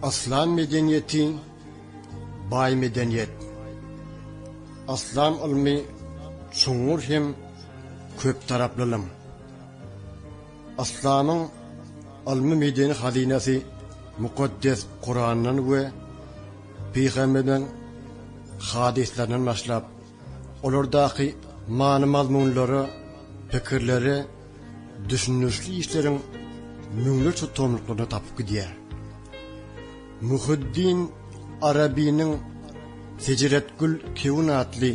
Yslam medeniýeti baý medeniýet. Yslam ylmy çuňňur hem köptaraply ylym. Yslamyň ylmy-medeni hazynasy mukaddes Kurandan we Pygamberimiziň hadyslaryndan başlap, olardaky many-mazmunlara, pikirlere düşündirişli işleriň müňlerçe tomluklaryny tapyp gidýär. Muhiddin Arabynyň Sejeretgül Kewun atly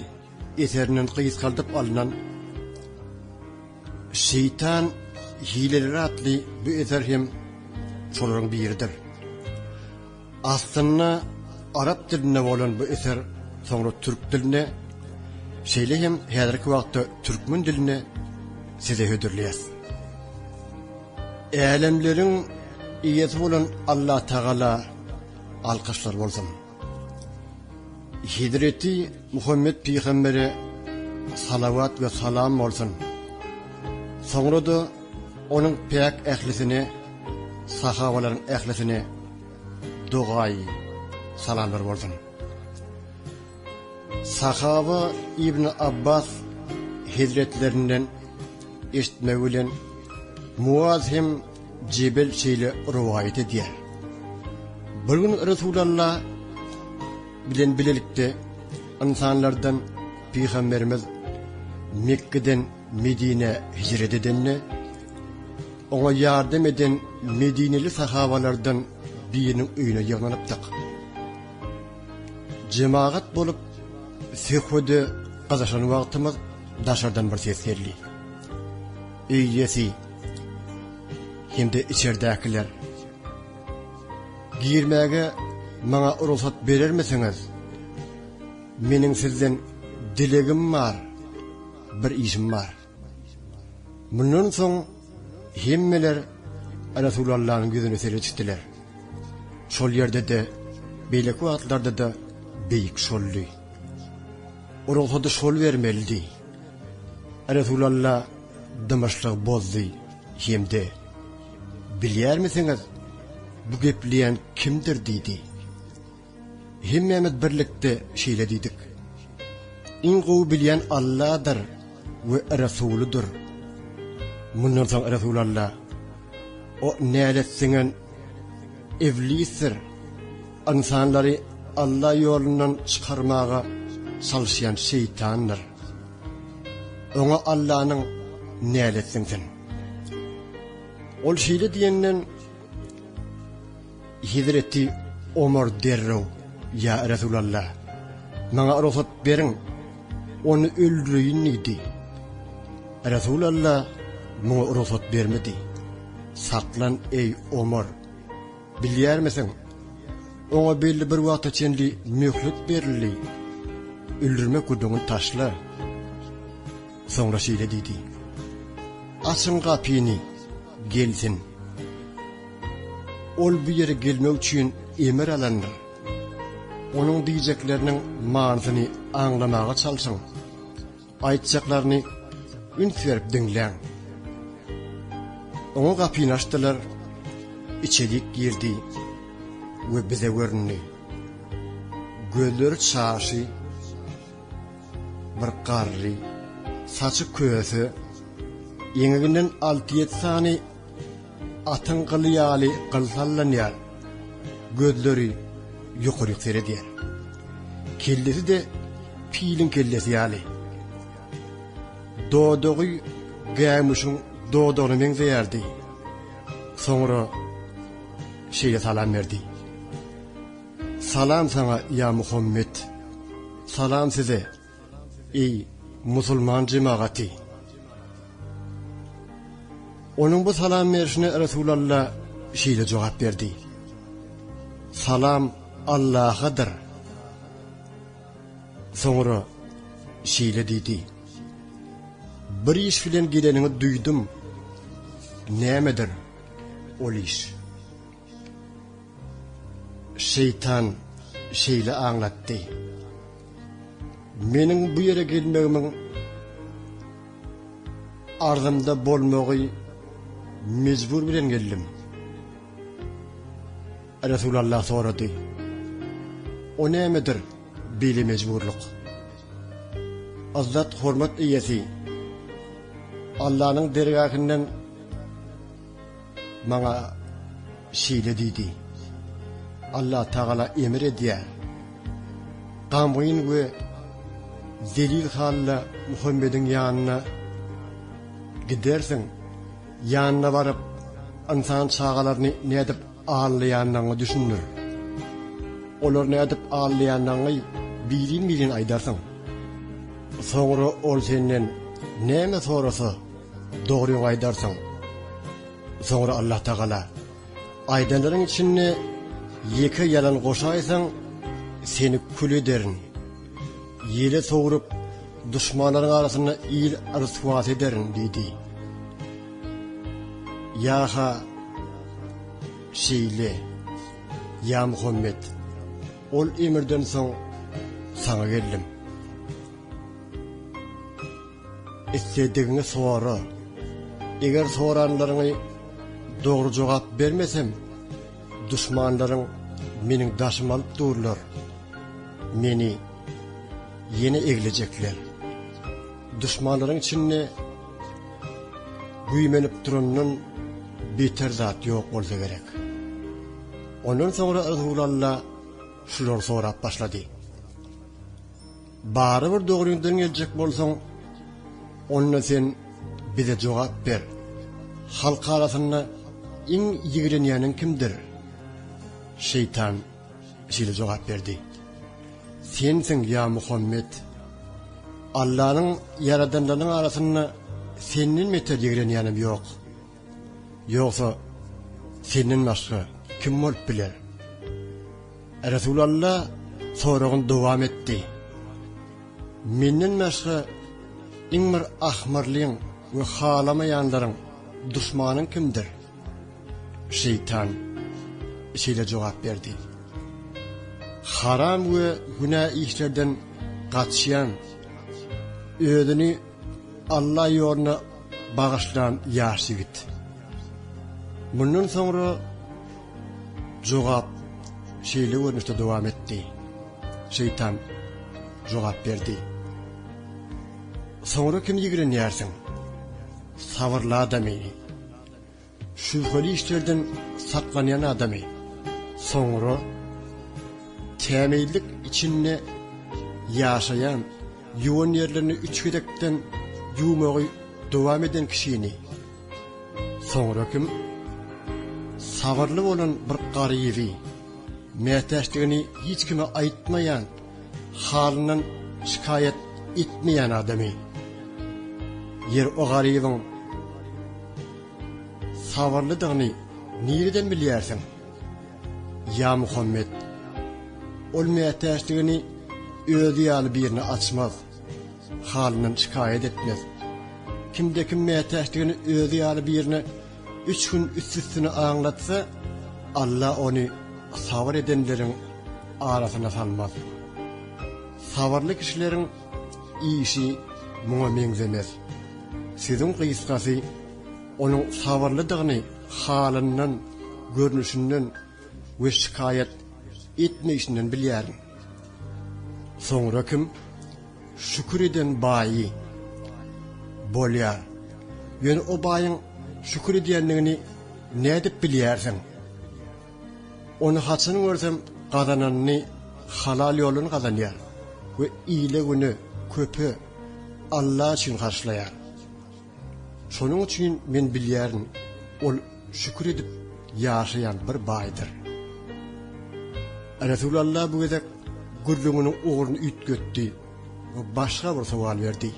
eserinden gysgaldyp alnan Şeýtan hileleri atly bu eser hem şolaryň biridir. Aslynda arap dilinde bolan bu eser soňra türk diline, şeýle hem häzirki wagtda türkmen diline size hödürleýäs. Älemleriň eýesi bolan Allatagala alkyşlar bolsun. Hezreti Muhammet pygambere salawat we salam bolsun. Soňra-da onuň päk ählisine, sahabalaryň ählisine dogaýy salamlar bolsun. Sahaba Ibn Abbas hezretlerinden eşitmegi bilen Muaz hem Jebel şeýle rowaýat edýär. Bir gün Resulalla bilen bilelikde ynsanlardan Pygamberimiz Mekgeden Medinä hijret edende, oňa ýardam eden medineli sahabalardan biriniň öýüne ýygnanypdyk. Jemagat bolup söhbede gyzyşan wagtymyz daşardan bir ses geldi. Öý eýesi hem-de içerdäkiler, Girmäge maňa rugsat berermisiňiz? Meniň sizden dilegim bar, bir işim bar. Mundan soň hemmeler Resulallanyň ýüzüne seredişdiler. Şol ýerde-de, beýleki wagtlarda-da beýik şoldy. Rugsady şol bermelidi. Resulalla dymyşlygy bozdy hem-de, Bilýärmisiňiz, bu gepleýän kimdir diýdi. Hemmämiz birlikde şeýle diýdik, Iň gowy bilýän Alladyr we Resulydyr. Mundan soň Resulalla, O nälet siňen Iblisdir, ynsanlary Alla ýolundan çykarmaga çalyşýan şeýtandyr. Oňa Allanyň nälet siňsin. Ol şeýle diýenden, Hezreti Omar derrew, Ýa Resulallah, maňa rugsat beriň, ony öldüreýin diýdi. Resulallah muňa rugsat bermedi. Saklan, eý, Omar! Bilýärmisiň, oňa belli bir wagta çenli möhlet berildi. Öldürmek gürrüňini taşla. Soňra şeýle diýdi, Açyň gapyny, gelsin. Ol bu ýere gelmek üçin emir alandyr. Onuň diýjekleriniň manysyny aňlamaga çalşyň. Aýtjaklaryny üns berip diňläň. Oňa gapyny açdylar, içerik girdi we bize göründi. Gözleri çaşy, Bir garry, saçy köse, eňeginden alty-ýedi sany atyň gyly ýaly gyl sallanýar, gözleri ýokaryk seredýär. Kellesi-de piliň kellesi ýaly. Dodagy gäwmişiň dodagyna meňzeýärdi. Soňra şeýle salam berdi. Salam saňa ýa Muhammet! Salam size, eý, musulman jemagaty! Onuň bu salam berşine Resulalla şeýle jogap berdi, Salam Allahadyr. Soňra şeýle diýdi, Bir iş bilen geleniňi duýdum, nämedir ol iş? Şeýtan şeýle aňlatdy, Meniň bu ýere gelmegimiň arzymda bolmagy mejbur bilen geldim. Resulalla sorady. O nämedir beýle mejburlyk? Yzzat-hormat eýesi Allanyň dergähinden maňa şeýle diýdi, Allatagala emir edýär, Gamgyn we zelil halda Muhammediň ýanyna gidersiň, ýanyna baryp, ynsan çagalaryny nädip aldaýandygyňy düşündir. Olary nädip aldaýandygyňy birin-birin aýdarsyň. Soňra ol senden näme sorasa, dogryňy aýdarsyň. Soňra Allatagala, Aýdanlaryň içinde ýeke ýalan goşaýsaň, seni kül ederin. Ýele sowrup, duşmanlaryň arasynda il ryswasy ederin diýdi. Ýa-ha şeýle, ýa Muhammet, ol emirden soň saňa geldim. Isledigiňi sora. Eger soranlaryňy dogry jogap bermesem, duşmanlaryň meniň daşymy alyp durlar. Meni ýene eglejekler. Duşmanlaryň içinde güýmenip durandan beter zat ýok bolsa gerek. Ondan soňra Resulalla şulary sorap başlady. Barybir dogryňdan geljek bolsaň, onda sen bize jogap ber. Halk arasynda iň ýigrenýäniň kimdir? Şeýtan şeýle jogap berdi. Sensiň, ýa Muhammet! Allanyň ýaradanlarynyň arasynda senden beter ýigrenýänim ýok. Ýogsa, senden başga kim bolup biler? Resulalla soragyny dowam etdi. Menden başga iň bir ahmyrlyň we halamaýanlaryň duşmanyň kimdir? Şeýtan şeýle jogap berdi, Haram we günä işlerden gaçýan, özüni Alla ýoluna bagyşlan ýaş ýigit. Mundan soňra jogap şeýle görnüşde dowam etdi. Şeýtan jogap berdi, Soňra kimi ýigrenýärsiň? Sabyrly adamy. Şübheli işlerden saklanýan adamy soňra tämizlik içinde ýaşaýan, ýuwan ýerlerini üç gezekden ýuwmagy dowam eden kişini, soňra kim sabyrly bolan bir garyby, mätäçligini hiç kime aýtmaýan, halyndan şikaýat etmeýän adamy. Ýer o garybyň Sabyrlydygyny nireden bilýärsiň? Ýa Muhammet, ol mätäçligini özi ýaly birine açmaz, halyndan şikaýat etmez. Kimde-kim mätäçligini özi ýaly birine üç gün üst-üstüne aňlatsa, Alla ony sabyr edenleriň arasyna salmaz. Sabyrly kişileriň işi muňa meňzemez. Sözüň gysgasy, onuň sabyrlydygyny halyndan, görnüşinden we şikaýat etmeýşinden bilýärin. Soňra kim şükür eden baýy bolýar. Ýöne o baýyň şükür edýändigini nädip bilýärsiň? Ony haçan görsem gazananyny halal ýoldan gazanýar we ile-güne, köpe, Alla üçin harçlaýar. Şonuň üçin men bilýärin, ol şükür edip ýaşaýan bir baýdyr. Resulalla bu gezek gürrüňiniň ugruny üýtgetdi we başga bir sowal berdi.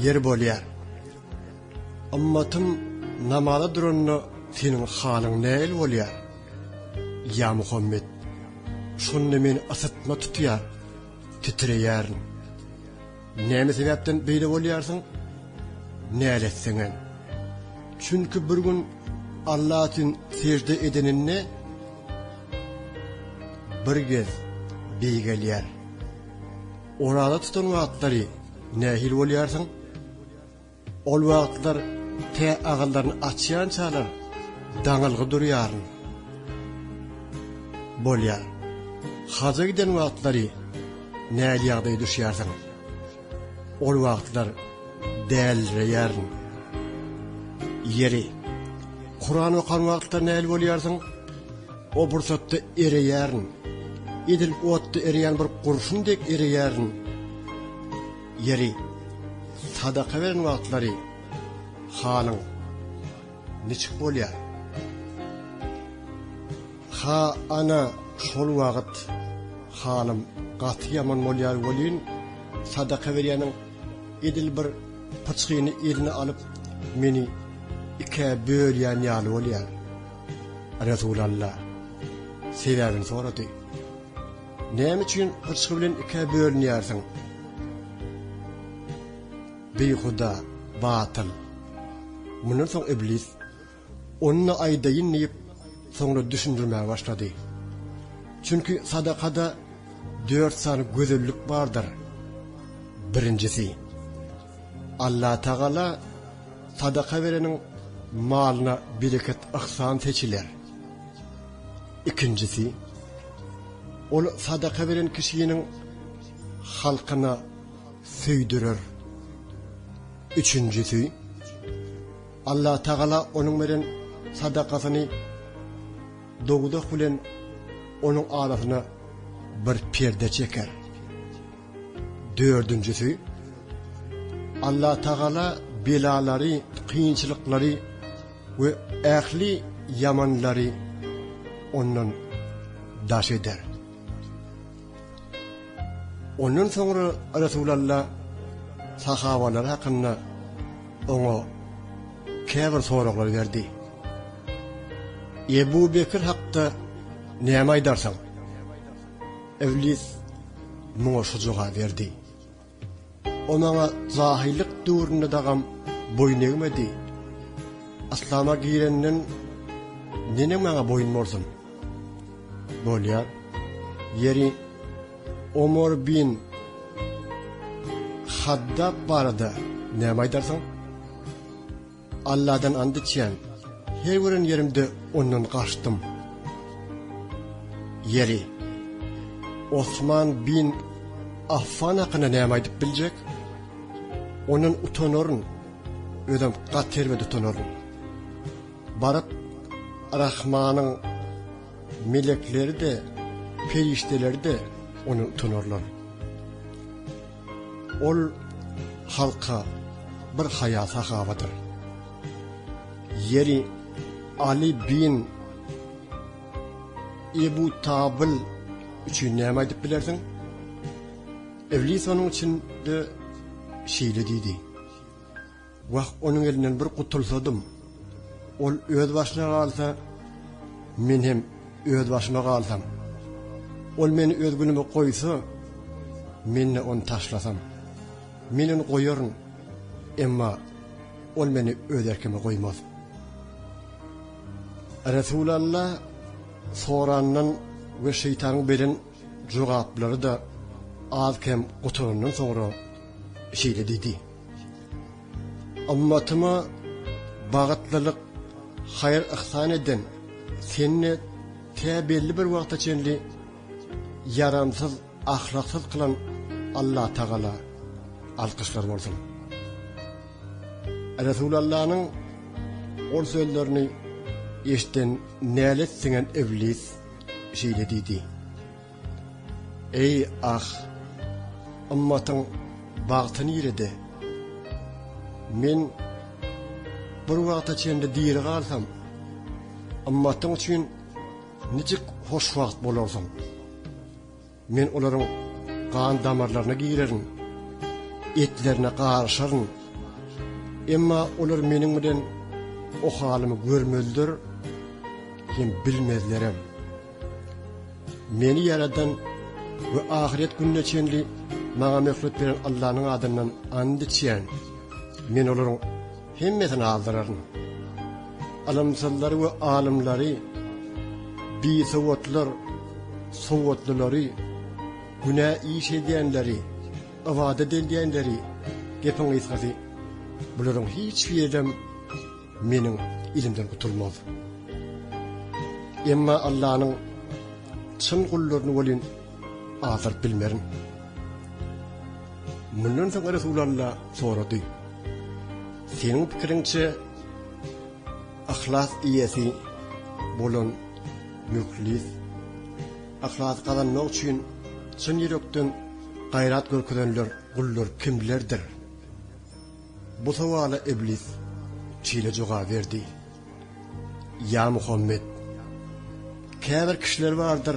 Ýeri bolýar. Ymmatym namaza duranda seniň halyň nähili bolýar? Ýa Muhammet, şonda meni ysytma tutýar, titreýärin. Näme sebäpden beýle bolýarsyň? Näletseňem. Çünki bir gün Alla üçin sežde edeninde bir gez beýgelýär. Oraza tutan wagtlary nähili bolýarsyň? Ol wagtlar tä agyzlaryny açýançalar daňylgy durýaryn. Bolýar. Haja giden wagtlary nähili ýagdaýa düşýärsiň? Ol wagtlar dälireýärin. Ýeri, Kuran okan wagtlar nähili bolýarsyň? O pursatda ereýärin. Edil otda ereýän bir gurşun dek ereýärin. Ýeri, sadaka beren wagtlary halyň niçik bolýar? Ha, ana, şol wagt halym gaty ýaman bolýar welin, sadaka berýäniň edil bir pyçgyny eline alyp, meni ikä bölýän ýaly bolýar. Resulalla sebäbini sorady. Näme üçin pyçgy bilen ikä bölünýärsiň? Bihuda, batyl. Mundan soň Iblis Ony-da aýdaýyn diýip, soňra düşündirmäge başlady. Çünki sadakada dört sany gözellik bardyr. Birinjisi, Allatagala sadaka bereniň malyna bereket-yhsan seçiler. Ikinjisi, ol sadaka beren kişiniň halkyna söýdürer. Üçünjisi, Allatagala onuň beren sadakasyny dowzah bilen onuň arasyna bir perde çeker. Dördünjisi, Allatagala belalary, kynçylyklary we ähli ýamanlary ondan daş eder. Ondan soňra Resulalla sahabalary hakynda oňa käbir soraglar berdi. Ebu Bekir hakda näme aýdarsyň? Iblis muňa şu jogaby berdi. O maňa jahyllyk döwründe dagam boýun egmedi. Yslama girenden neneň maňa boýun bolsun? Bolýar. Ýeri, Omar bin Haddap barada näme aýdarsyň? Alladan ant içýän, her gören ýerimde ondan gaçdym. Ýeri, Osman bin Affan hakynda näme aýdyp biljek? Ondan utanaryn, özem gaty erbet utanaryn. Baryp, Rahmanyň melekleri-de, perişdeleri-de ondan utanarlar. Ol halka bir haýa sahabadyr. Ýeri Aly bin Ebu Tabyl üçin näme aýdyp bilersiň? Iblis onuň üçin-de şeýle diýdi. Wah, onuň elinden bir gutulsadym. Ol öz başyna galsa, men hem öz başyma galsam. Ol meni öz günüme goýsa, men-de ony taşlasam. Men ony goýaryn, emma ol meni öz erkime goýmaz. Resulalla sorandan we şeýtanyň beren jogaplary-da az-kem gutarandan soňra şeýle diýdi. Ymmatyma bagtlylyk, haýyr-yhsan eden, seni tä belli bir wagta çenli ýaramsyz, ahlaksyz kylan Allatagala alkyşlar bolsun. Resulallanyň ol sözlerini eşiden nälet siňen Iblis şeýle diýdi. Eý, ah, ymmatyň bagty nirede? Men bir wagta çenli diri galsam, ymmatyň üçin niçik hoşwagt bolarsyň? Men olaryň gan damarlaryna girerin, etlerine garyşaryn. Emma olar meniň bilen o halymy görmezler hem bilmezlerem. Meni ýaradan we ahyret gününe çenli maňa möhlet beren Allanyň adyndan and içýän, men olaryň hemmesini azdyraryn. Ylymsyzlary we alymlary, bisowatlar, sowatlylary, günä iş edýänleri, ybadat edýänleri, gepiň gysgasy, bularyň hiç birem meniň elimden gutulmaz. Emma Allanyň. çyn gullaryny welin azdyryp bilmerin. Mundan soň Resulalla sorady, Seniň pikiriňçe, yhlas eýesi bolan mühlis, yhlasy gazanmak üçin çyn ýürekden gaýrat görkezenler gullar kimlerdir? Bu sowala Iblis şeýle jogap berdi, Ýa Muhammet! Käbir kişiler bardyr,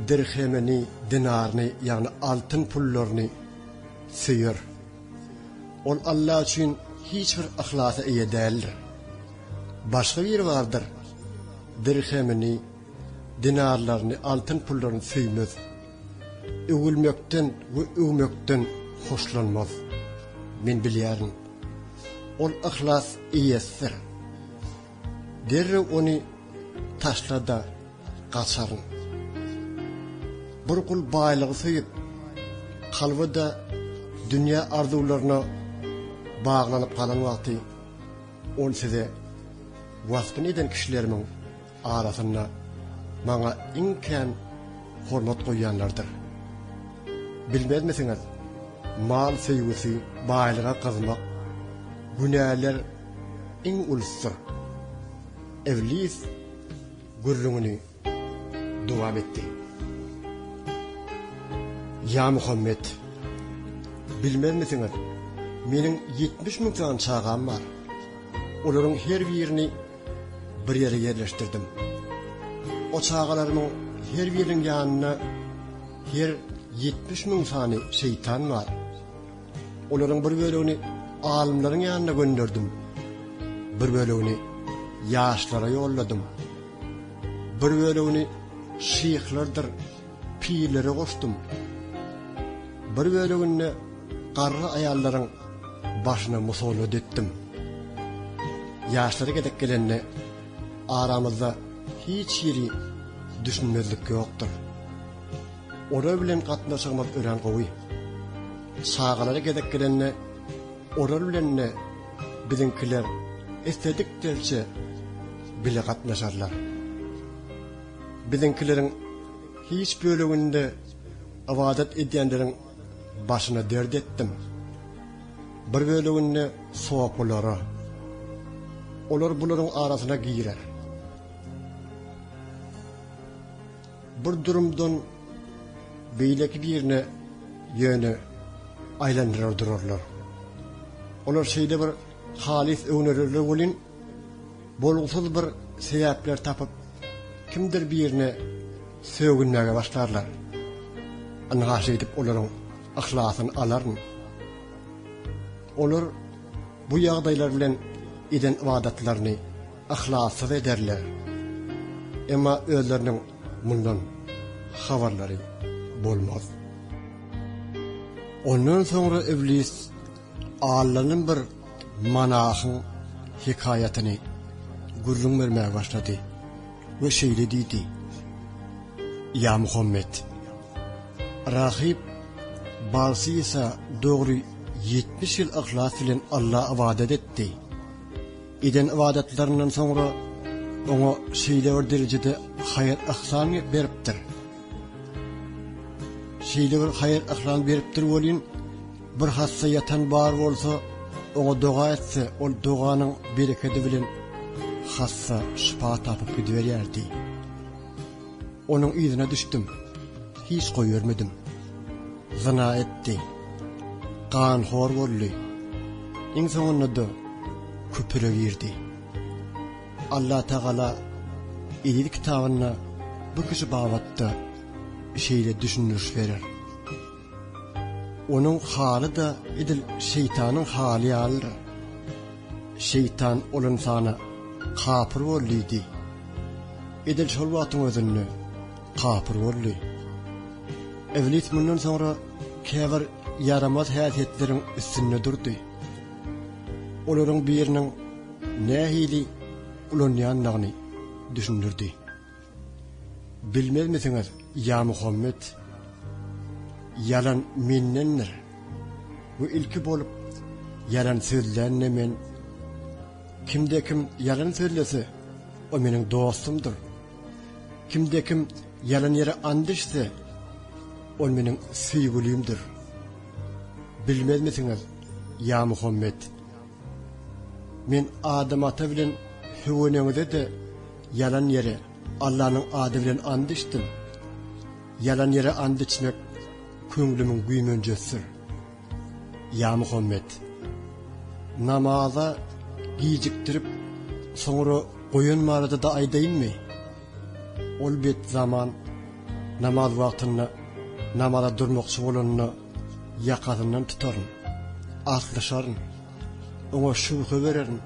dirhemini, dinaryny, ýagny altyn pullaryny söýer. Ol Alla üçin hiç bir yhlasa eýe däldir. Başga biri bardyr, dirhemini, dinarlaryny, altyn pullaryny söýmez. Öwülmekden we öwmekden hoşlanmaz. Men bilýärin. Ol yhlas eýesidir. Derrew ony taşla-da, gaçaryn. Bir gul baýlygy söýüp, kalby-da dünýä arzuwlaryna baglanyp galan wagty, ol size waspyny eden kişilerimiň arasynda maňa iň kän hormat goýýanlardyr. Bilmezmisiňiz, mal söýgüsi, baýlyga gyzmak günäler iň ulusydyr. Iblis gürrüňini dowam etdi. Ýa Muhammet! Bilmezmisiňiz, meniň 70 müň sany çagam bar. Olaryň her birini bir ýere ýerleşdirdim. O çagalarymyň her biriniň ýanynda her 70 müň sany şeýtan bar. Olaryň bir bölegini alymlaryň ýanyna gönderdim. Bir bölegini ýaşlara ýolladym. Bir bölegini şyhlardyr pirlere goşdum. Bir bölegini garry aýallaryň başyna musallat etdim. Ýaşlara gezek gelende aramyzda hiç hili düşünmezlik ýokdur. Olar bilen gatnaşygymyz örän gowy. Çagalara gezek gelende olar bilen-de biziňkiler islediklerçe bile gatnaşarlar. Biziňkileriň hiç bölegini-de ybadat edýänleriň başyna dert etdim. Bir bölegini sopulara. Olar bularyň arasyna girer. Bir durumdan beýleki birine ýöne aýlandyrar durarlar. Olar şeýle bir halys öwnererler welin, bolgusyz bir sebäpler tapyp, kimdir birine sögünmäge başlarlar. Ynha şeýdip olaryň yhlasyny alaryn. Olar bu ýagdaýlar bilen eden ybadatlaryny yhlassyz ederler. Emma özleriniň mundan habarlary bolmaz. Ondan soňra Iblis Allanyň bir monahyň hekaýatyny gürrüň bermäge başlady we şeýle diýdi, Ýa Muhammet! Rahyp Balsisa dogry 70 ýyl yhlas bilen Alla ybadat etdi. Eden ybadatlaryndan soňra oňa şeýle bir derejede haýyr-yhsan beripdir. Şeýle bir haýyr-yhsan beripdir welin, bir hassa ýatan bar bolsa, oňa doga etse, ol doganyň berekedi bilen hassa şypa tapyp gidiberýärdi. Onuň yzyna düşdüm. Hiç goýbermedim. Zyna etdi. Ganhor boldy. Iň soňunda-da küpüre girdi. Allatagala Eziz kitabynda bu kişi babatda şeýle düşündiriş berer. Onuň haly-da edil şeýtanyň haly ýalydyr. Şeýtan ol ynsana kapyr bol diýdi. Edil şol wagtyň özünde kapyr boldy. Iblis mundan soňra käbir ýaramaz häsiýetleriň üstünde durdy. Olaryň biriniň nähili ulanýandygyny düşündirdi. Bilmezmisiňiz, ýa Muhammet, ýalan mendendir we ilki bolup ýalan sözlän-de men. Kimde-kim ýalan sözlese, o meniň dostumdyr. Kimde-kim ýalan ýere and içse, ol meniň söýgülimdir. Bilmezmisiňiz, ýa Muhammet? Men Adam ata bilen Höweneňize-de ýalan ýere Allanyň ady bilen and içdim. Ýalan ýere and içmek köňlümiň güýmenjesidir. Ýa Muhammet! Namaza gijikdirip, soňra goýan barada-da aýdaýynmy? Ol bet zaman namaz wagtynda namaza durmakçy bolanda ýakasyndan tutaryn, aslyşaryn, oňa şübhe bererin.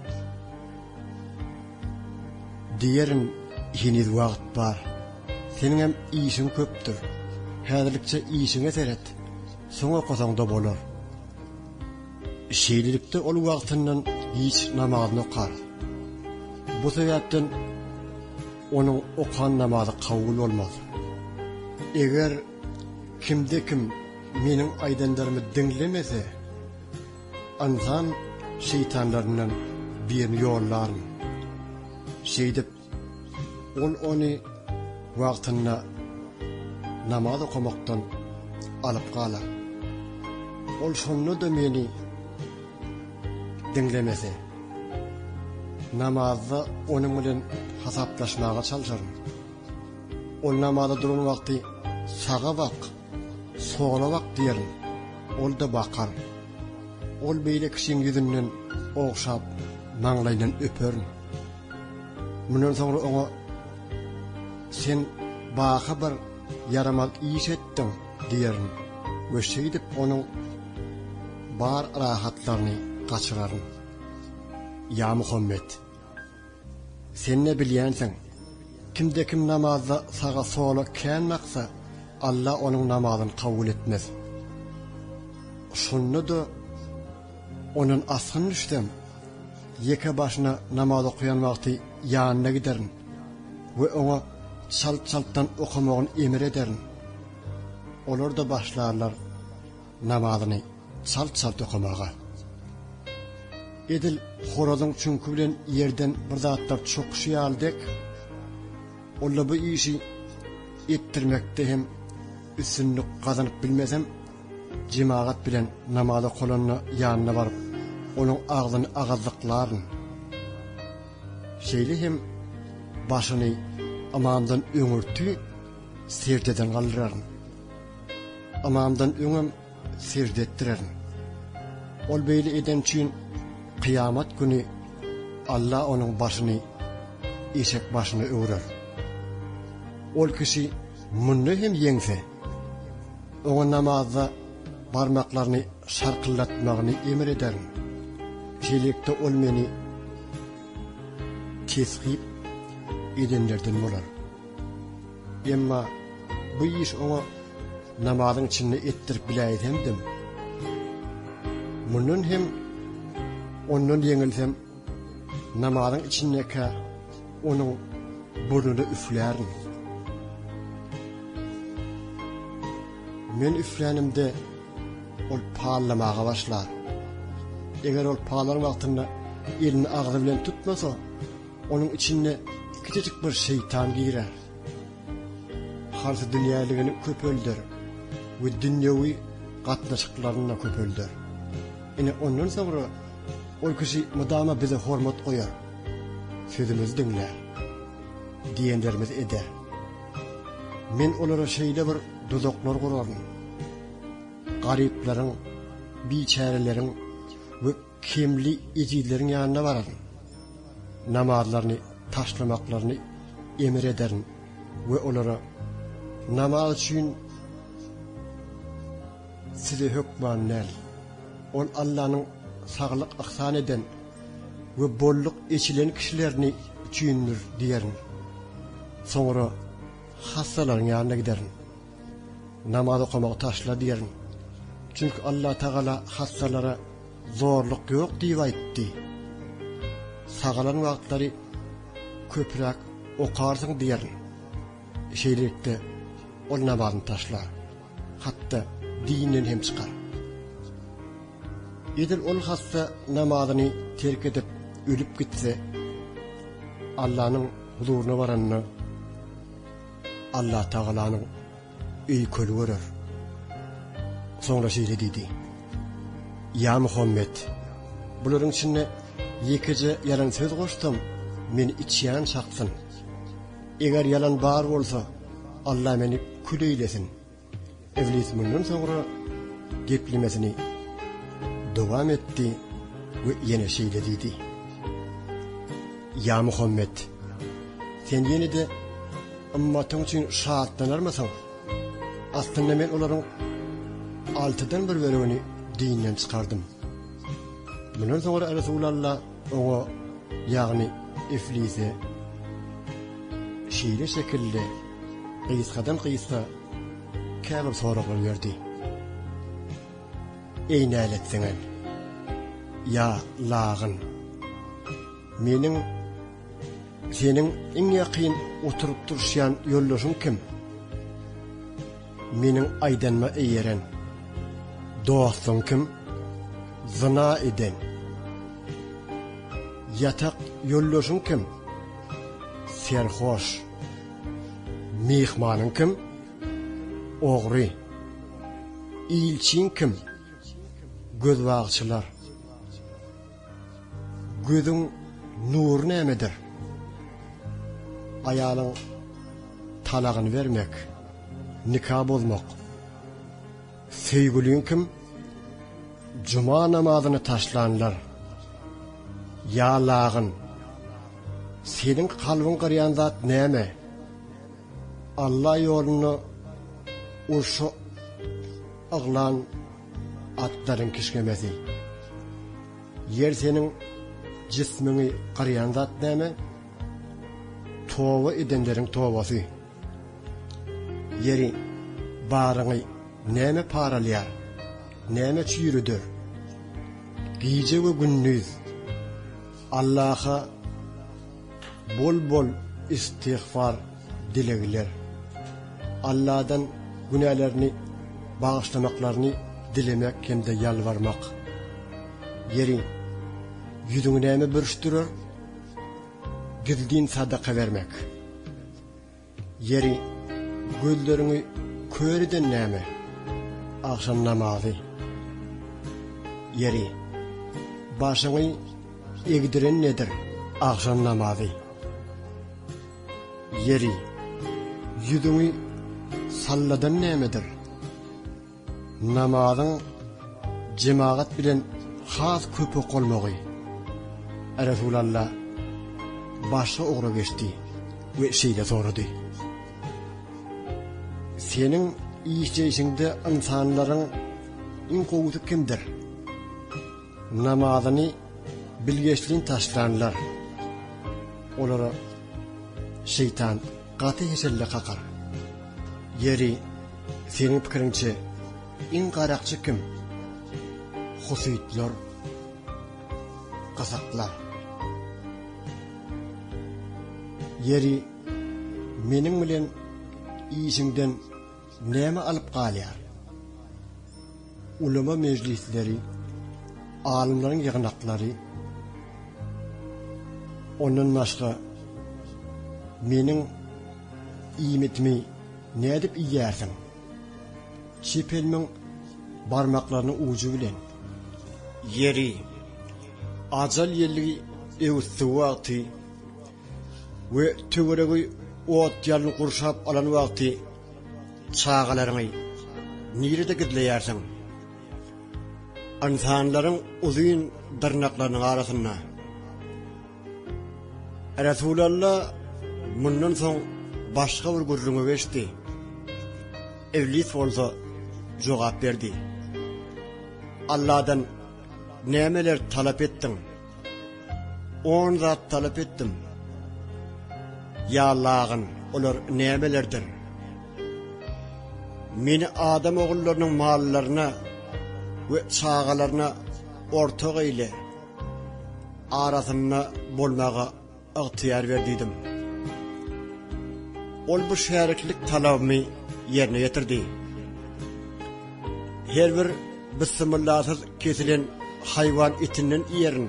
Diýerin, heniz wagt bar. Seniňem işiň köpdür. Häzirlikçe işiňe seret, soň okasaň-da bolar. Şeýlelikde ol wagtyndan giç namazyny okar. Bu sebäpden onuň okan namazy kabul bolmaz. Eger kimde-kim meniň aýdanlarymy diňlemese, ynsan şeýtanlaryndan birini ýollaryn. Şeýdip, ol ony wagtynda namaz okamakdan alyp galar. Ol şonda-da meni diňlemese, namazda onuň bilen hasaplaşmaga çalşaryn. Ol namaza duran wagty saga bak, sola bak diýerin, ol-da bakar. Ol beýle kişiň ýüzünden ogşap, maňlaýyndan öperin. Mundan soňra oňa, Sen baky bir ýaramaz iş etdiň diýerin we şeýdip onuň bar rahatlaryny gaçyraryn. Ýa Muhammet! Sen-de bilýänsiň, kimde-kim namazda saga-sola kän baksa, Alla onuň namazyny kabul etmez. Şonda-da ondan asgyn düşsem, ýeke başyna namaz okaýan wagty ýanyna giderin we oňa çalt-çaltdan okamagyny emir ederin. Olar-da başlarlar namazyny çalt-çalt okamaga. Edil horazyň çüňki bilen ýerden bir zatlar çokuşy ýaly dek, ol-da bu işi etdirmekde hem üstünlik gazanyp bilmesem, jemagat bilen namaz okalanda ýanyna baryp, onuň agzyny agazlyklaryn. Şeýle hem başyny ymamdan öňürti seždeden galdyraryn. Ymamdan öňem sežde etdirerin. Ol beýle edeni üçin kyýamat güni Alla onuň başyny eşek başyna öwrer. Ol kişi munda hem ýeňse, oňa namazda barmaklaryny şarkyldatmagyny emr ederin. Şeýlelikde ol meni teshyp edenlerden bolar. Emma bu iş oňa namazyň içinde etdirip biläýsemdim. Mundan hem ondan ýeňilsem, namazyň içindekä onuň burnuna üflärin. Men üflänimde ol pallamaga başlar. Eger ol pallan wagtynda elini agzy bilen tutmasa, Onuň içinde kiçijik bir şeýtan girer. Harsydünýäligini köpelder we dünýewi gatnaşyklaryny-da köpelder. Ine, ondan soňra ol kişi mydama bize hormat goýar, sözümizi diňlär, diýenlerimizi eder. Men olara şeýle bir duzaklar guraryn. Garyplaryň, biçäreleriň we Kemli ejizleriň ýanyna bararyn. Namazlaryny taşlamaklaryny emir ederin we olara, Namaz üçin size hökman däl. Ol Allanyň saglyk yhsan eden we bolluk eçilen kişilerini üçindir diýerin. Soňra hassalaryň ýanyna giderin. Namaz okamagy taşla diýerin. Çünki Allatagala hassalara zorluk ýok diýip aýtdy. Sagalan wagtlary köpräk okarsyň diýerin. Şeýlelikde, ol namazyny taşlar. Hatda dinden hem çykar. Edil ol hassa namazyny terk edip ölüp gitse, Allanyň huzuryna baranda. Allatagalanyň öýkeli görer. Soňra şeýle diýdi, Ýa Muhammet! Bularyň içinde ýekeje ýalan söz goşsam, meni içýan çaksyn. Eger ýalan bar bolsa, Alla meni kül eýlesin. Iblis mundan soňra geplemesini dowam etdi we ýene şeýle diýdi, Ýa Muhammet! Sen ýene-de ymmatyň üçin şatlanarmysyň? Aslynda men olaryň altydan bir bölegini dinden çykardym. Mundan soňra Resulalla oňa, ýagny Iflise şeýle şekilde gysgadan-gysga käbir soraglar berdi. Eý nälet siňen! Ýa lagyn! Meniň seniň iň ýakyn oturyp-turuşýan ýoldaşyň kim? Meniň aýdanyma eýeren. Dostuň kim? Zyna eden. Ýatak ýoldaşyň kim? Serhoş. Myhmanyň kim? Ogry. Ilçiň kim? Gözbagçylar. Gözüň nury nämedir? Aýalyň talagyny bermek, nika bozmak. Söýgüliň kim? Juma namazyny taşlanlar. Ýa lagyn! Seniň kalbyň gyrýan zat näme? Alla ýolunda urşa yglan atlaryň kişňemesi. Ýer seniň jismiňi gyrýan zat näme? Toba edenleriň tobasy. Ýeri, baryňy näme paralýar? Näme çüýreder? Gije we gündiz Allaha bol-bol istigfar dilegler. Alladan günälerini bagyşlamaklaryny dilemek hem-de ýalbarmak. Ýeri, ýüzüňi näme bürüşdirer? Gizlin sadaka bermek. Ýeri, gözleriňi kör eden näme? Agşam namazy. Ýeri, başyňy egdiren nedir? Agşam namazy. Ýeri, ýüzüňi salladan nämedir? Namazyň jemagat bilen has köp okalmagy. Resulalla başga ugra geçdi we şeýle sorady. Seniň işleýşiňde ynsanlaryň iň gowusy kimdir? Namazyny bilgeşlin taşlanlar. Olara şeýtan gaty heşelle kakar. Ýeri, seniň pikiriňçe, iň garakçy kim? Husytlar, gysyklar. Ýeri, meniň bilen işiňden näme alyp galýar? Ulama mejlisleri, alymlaryň ýygnaklary, ondan başga meniň iýmitimi nädip iýýärsiň? Çep elimiň barmaklarynyň ujy bilen. Ýeri, ajal ýeli öwüsdigi wagty we töweregi ot-ýalyn gurşap alan wagty çagalaryňy nirede gizleýärsiň? Ynsanlaryň uzyn dyrnaklarynyň arasynda. Resulalla mundan soň başga bir gürrüňe geçdi. Iblis bolsa jogap berdi. Alladan nämeler talap etdiň? On zat talap etdim. Ýa lagyn, olar nämelerdir? Meni adam ogullarynyň mallaryna we çagalaryna ortak eýle. Arasynda bolmaga ygtyýar ber diýdim. Ol bu şäriklik talabymy ýerine ýetirdi. Her bir bissimyllasyz kesilen haýwan etinden iýerin.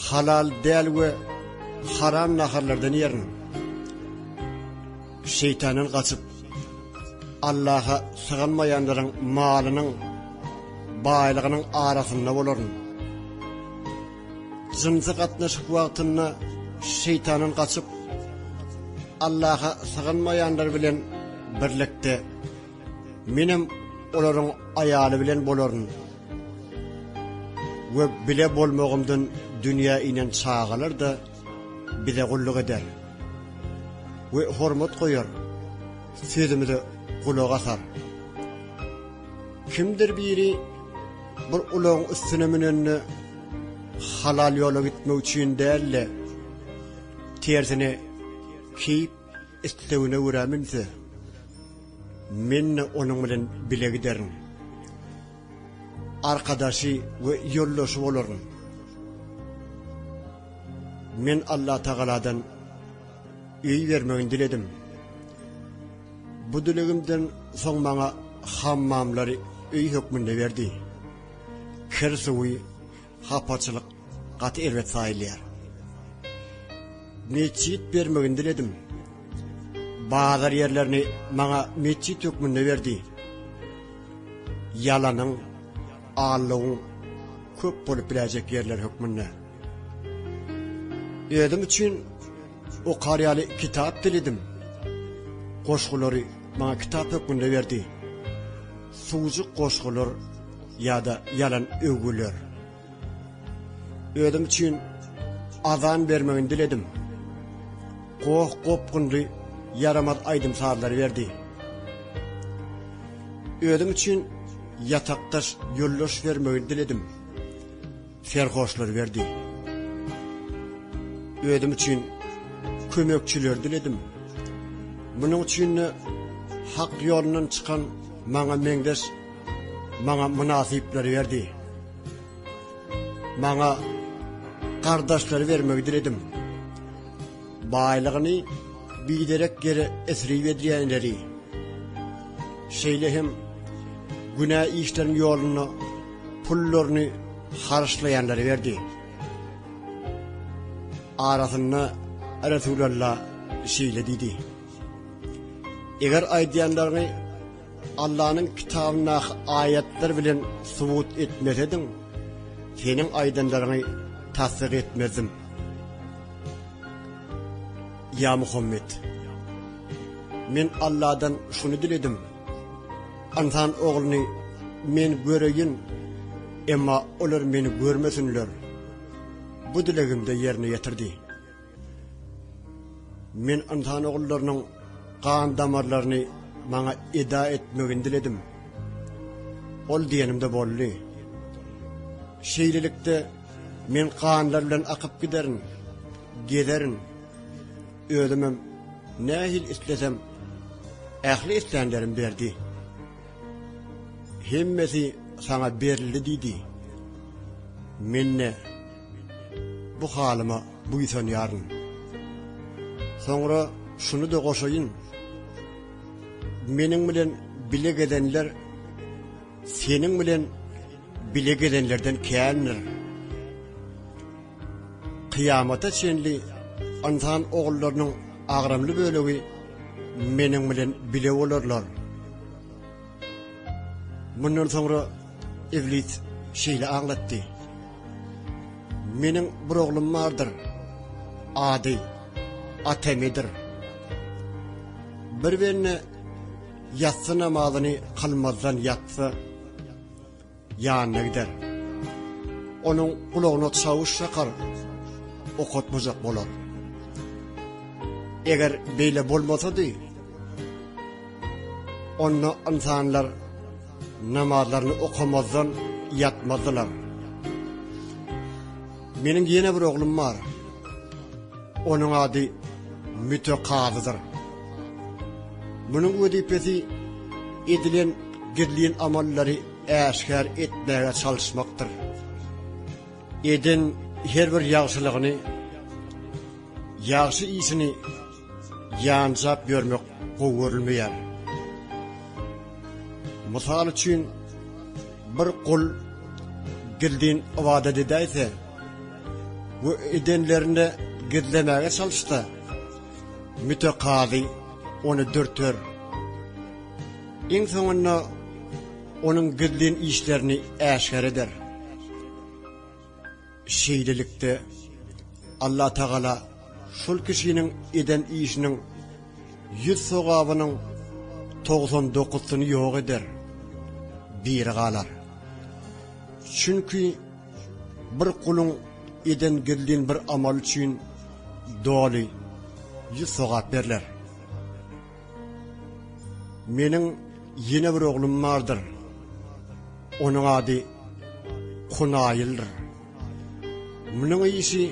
Halal däl we haram naharlardan iýerin. Şeýtandan gaçyp, Allaha sygynmaýanlaryň malynyň, baýlygynyň arasynda bolaryn. Jynsy gatnaşyk wagtynda şeýtandan gaçyp, Allaha sygynmaýanlar bilen birlikde menem olaryň aýaly bilen bolaryn we bile bolmagymdan dünýä inen çagalar-da bize gulluk eder we hormat goýar, sözümize gulak asar. Kimdir biri bir ulagyň üstüne münende halal ýola gitmek üçin däl-de, tersine keýp islegine görä münse, men-de onuň bilen bile giderin. Arkadaşy we ýoldaşy bolaryn. Men Allatagaladan öý bermegini diledim. Bu dilegimden soň maňa hammamlary öý hökmünde berdi. Kir suwy, hapaçylyk gaty erbet saýylýar. Metjit bermegini diledim. Bazar ýerlerini maňa metjit hökmünde berdi. Ýalanyň, aldawyň köp bolup biläýjek ýerleri hökmünde. Özüm üçin okar ýaly kitap diledim. Goşgulary maňa kitap hökmünde berdi. Suwjuk goşgular ýa-da ýalan öwgüler. Özüm üçin azan bermegini diledim. Goh-gopgunly ýaramaz aýdym-sazlary berdi. Özüm üçin ýatakdaş ýoldaş bermegini diledim. Serhoşlary berdi. Özüm üçin kömekçileri diledim. Munuň üçin-de hak ýolundan çykan maňa meňzeş maňa mynasyplary berdi. Maňa gardaşlary bermegi diledim. Baýlygyny biderek ýere isrip edýänleri, şeýle hem günä işleriň ýolunda pullaryny harçlaýanlary berdi. Arasynda Resulalla şeýle diýdi, Eger aýdýanlaryňy Allanyň kitabyndaky aýatlar bilen subut etmesediň, seniň aýdanlaryňy tassyk etmezdim. Ýa Muhammet! Men Alladan şuny diledim, Ynsan ogluny men göreýin, emma olar meni görmesinler. Bu dilegim-de ýerine ýetirdi. Men ynsan ogullarynyň gan damarlaryny maňa eda etmegini diledim. Ol diýenimde boldy. Şeýlelikde, men ganlar bilen akyp giderin, gezerin. Özümem nähili islesem, ähli islänlerim berdi. Hemmesi saňa berildi diýdi. Men-de bu halyma buýsanýaryn. Soňra şuny-da goşaýyn, meniň bilen bile gezenler seniň bilen bile gezenlerden kändir. Kyýamata çenli ynsan ogullarynyň agramly bölegi meniň bilen bile bolarlar. Mundan soňra Iblis şeýle aňlatdy, Meniň bir oglum bardyr, ady Atemedir. Bir bende ýassy namazyny kylmazdan ýatsa, ýanyna gider. Onuň gulagyna çawuş çakar, okatmajak bolar. Eger beýle bolmasady, onda ynsanlar namazlaryny okamazdan ýatmazdylar. Meniň ýene bir oglum bar. Onuň ady Mütekazydyr. Munuň wezipesi edilen gizlin amallary äşgär etmäge çalyşmakdyr. Eden her bir ýagşylygyny, ýagşy işini ýanjap ýörmek gowy görülmeýär. Mysal üçin, bir gul gizlin ybadat edäýse we edenlerini gizlemäge çalyşsa, mütekazy. ony dürter. Iň soňunda onuň gizlin işlerini äşgär eder. Şeýlelikde, Allatagala şol kişiniň eden işiniň ýüz sogabynyň 99 dokuzysyny ýok eder, biri galar. Çünki bir guluň eden gizlin bir amaly üçin doly ýüz sogap berler. Meniň ýene bir oglum bardyr. Onuň ady Kunaýyldyr. Munuň işi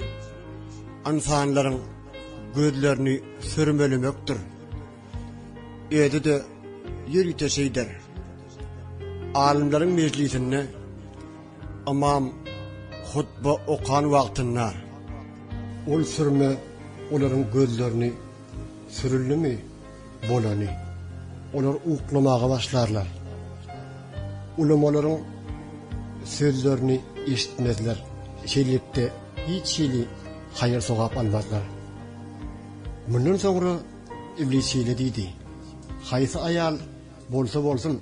ynsanlaryň gözlerini sürmelemekdir. Özi-de ýörite şeýder. Alymlaryň mejlisinde ymam hutba okan wagtynda ol sürme olaryň gözlerini Sürüldimi, bolany. Olar uklamaga başlarlar. Ulamalaryň sözlerini eşitmezler. Şeýlelikde, hiç hili haýyr-sogap almazlar. Mundan soňra Iblis şeýle diýdi, Haýsy aýal bolsa bolsun,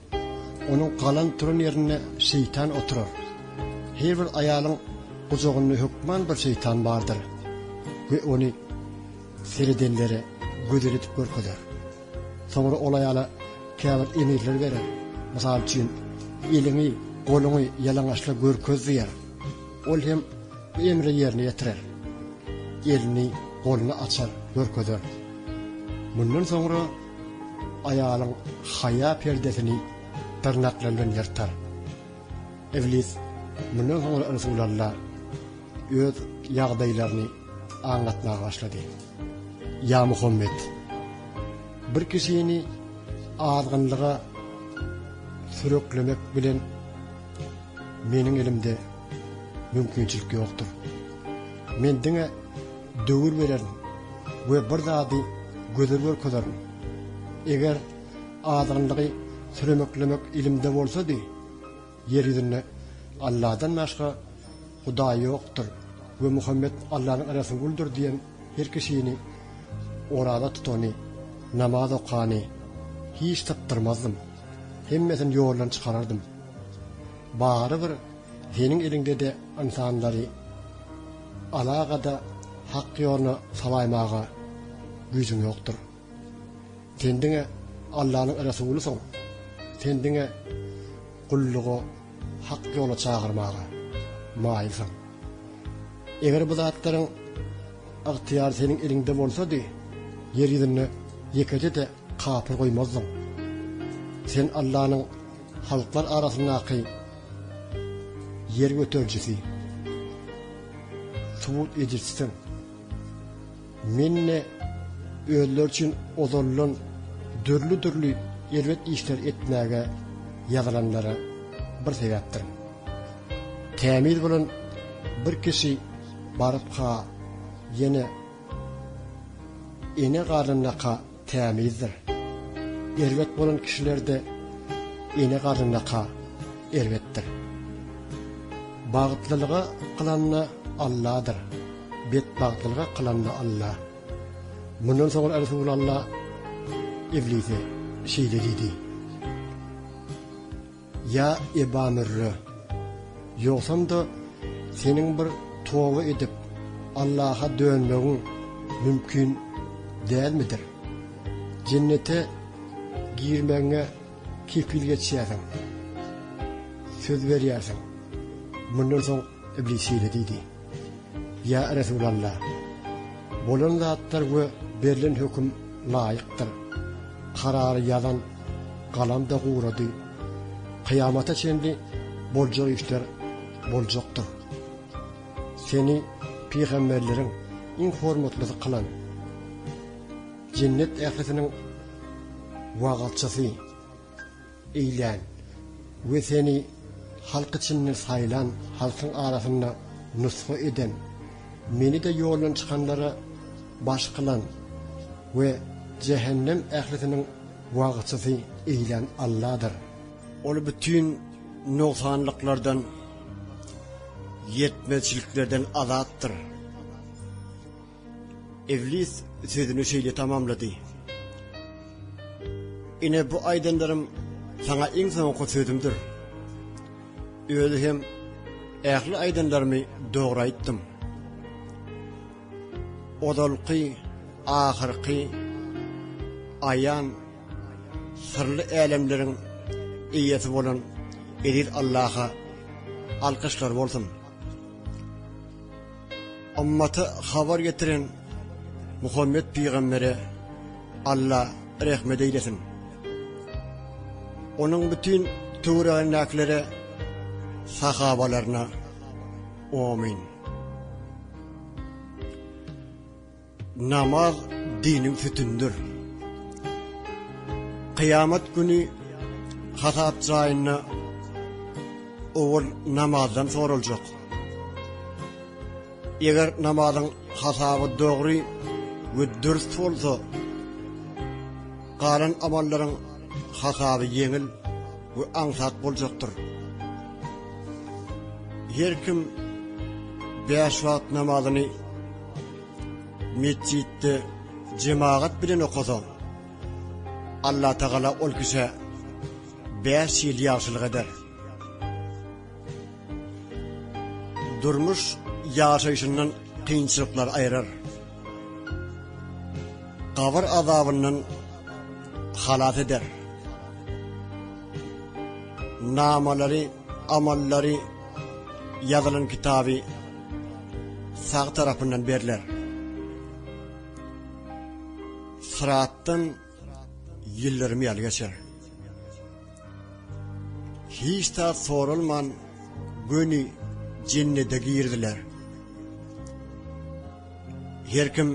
onuň galan turan ýerinde şeýtan oturar. Her bir aýalyň gujagynda hökman bir şeýtan bardyr we ony seredenlere gözel edip görkezer. Soňra ol aýala käbir emirler berer. Mysal üçin, eliňi, goluňy ýalaňaçla görkez diýer. Ol hem bu emri ýerine ýetirer. Elini, goluny açar, görkezer. Mundan soňra aýalyň haýa perdesini dyrnaklary bilen ýyrtar. Iblis mundan soňra Resulalla öz ýagdaýlaryny aňlatmaga başlady. Ýa Muhammet! Bir kişini azgynlyga süreklemek bilen meniň elimde mümkinçilik ýokdur. Men diňe döwür bererin we bir zady göze görkezerin. Eger azgynlygy süremeklemek elimde bolsady, Ýer ýüzünde Alladan başga Hudaý ýokdur we Muhammet Allanyň Resulydyr diýen her kişini oraza tutany, namaz okany hiç sypdyrmazdym. Hemmesini ýoldan çykarardym. Barybir seniň eliňde-de ynsanlary alagada hak ýoluna salaýmaga güýjüň ýokdur. Sen diňe Allanyň Resulysyň. Sen diňe gulluga, hak ýola çagyrmaga maýylsyň. Eger bu zatlaryň ygtyýary seniň eliňde bolsady, ýer ýüzünde ýekeje-de kapyr goýmazdyň. Sen Allanyň halklar arasyndaky ýer göterijisi, subut edijisiň. Men-de özleri üçin ozaldan dürli-dürli erbet işler etmäge ýazylanlara bir sebäpdirin. Tämiz bolan bir kişi baryp-ha ýene ene garnyndaka tämizdir. Erbet bolan kişiler-de ene garnyndaka erbetdir. Bagtlylyga kylanda Alladyr, betbagtlylyga kylanda Alla. Mundan soňra Resulalla Iblise şeýle diýdi. Ýa Eba Mürre! Ýogsam-da seniň bir toba edip, Allaha dönmegiň mümkin dälmidir? Jennete girmegiňe kepil geçýärsiň, söz berýärsiň. Mundan soň Iblis şeýle diýdi, Ýa Resulalla! Bolan zatlar we berlen höküm laýykdyr. Karary ýazan galam-da gurady. Kyýamata çenli boljak işler boljakdyr. Seni pygamberleriň iň hormatlysy kylan, jennet ählisiniň wagyzçysy eýlän we seni halk içinden saýlan, halkyň arasynda nusga eden, meni-de ýoldan çykanlara baş kylan we jähennem ählisiniň wagyzçysy eýlän Alladyr. Ol bütin nogsanlyklardan, ýetmezçiliklerden azatdyr. Iblis sözüni şeýle tamamlady. Ine bu aýdanlarym saňa iň soňky sözümdir. Özi hem ähli aýdanlarymy dogry aýtdym. Ozalky, ahyrky, aýan, syrly älemleriň eýesi bolan eziz Allaha alkyşlar bolsun. Ymmata habar getiren Muhammet pygambere Alla rehmet eýlesin. Onuň bütin töweregindäkilere, sahabalaryna Omyn. Namaz diniň sütünidir. Kyýamat güni hasap jaýynda owal namazdan soraljak. Eger namazyň hasaby dogry we dürs bolsa, galan amallaryň hasaby ýeňil we aňsat boljakdyr. Her kim bäş wagt namazyny metjitde jemagat bilen okasa, Allatagala ol kişä bäş ýyl ýagşylyk eder. Durmuş ýaşaýşyndan kynçylyklary aýyrar. Gabyr azabyndan halas eder. Namalary, amallary ýazylan kitaby sag tarapyndan berler. Syratdan ýyldyrym ýaly geçer. Hiç zat soralman göni jennede girdiler. Her kim